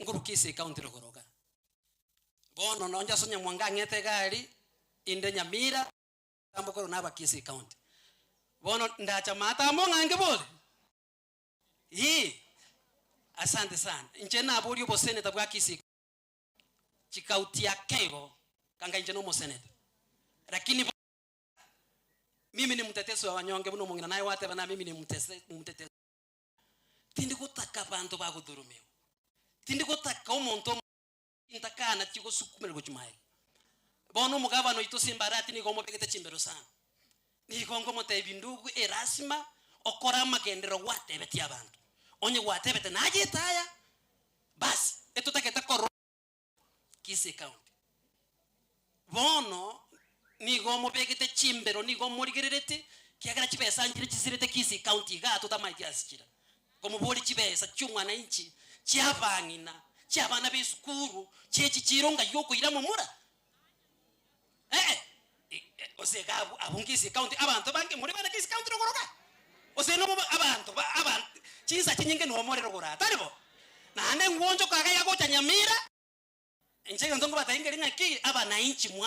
nkorwa Kisii County rogoro iga. Bono nonye ase Nyamwanga ang'ete egari, inde Nyamira, tambo korwa naba Kisii County. Bono ndacha maate amo ng'a nkebore? Hii, asante sana. Inche naboria oboseneta bwa Kisii chikauti ake igo, kanga inche na omoseneta. Lakini bo mimi ni mtetezi wa wanyonge buna omong'ina naye gwateba na mimi ni mtese mtetezi. Tindi gotaka abanto bagodhurumiwa. Tindi gotaka omonto omo intakana chigosukumerwa gochia magega. Bono omogabana oito Simba Arati nigo omobegete chimbero sana. Nigo nkomotebia ndugu erasima okore amagenderero gwatebetie abanto. Onye gwatebete naye etaya, basi etotagete korora Kisii County. Bono nigo omobegete chimbero, nigo omorigerereti, kiagera chibesa nchire chisirete Kisii County igaa totamaeti ase chire. Nkomoboria chibesa chi'omwananchi, chi'abang'ina, chi'abana b'esukuru, chi'echichiiro ng'ai okoira momura? Ee, gose iga abwo abwo Kisii County abanto bange more bana Kisii County rogoro igaa? Gose nobo abanto ba aba chinsa chinyinge nigo more rogoro aa, tari bo? Naende ngwonchoka iga iga gocha Nyamira, inche egento nkobatebia nkeri ng'aki, abanainchi mwa.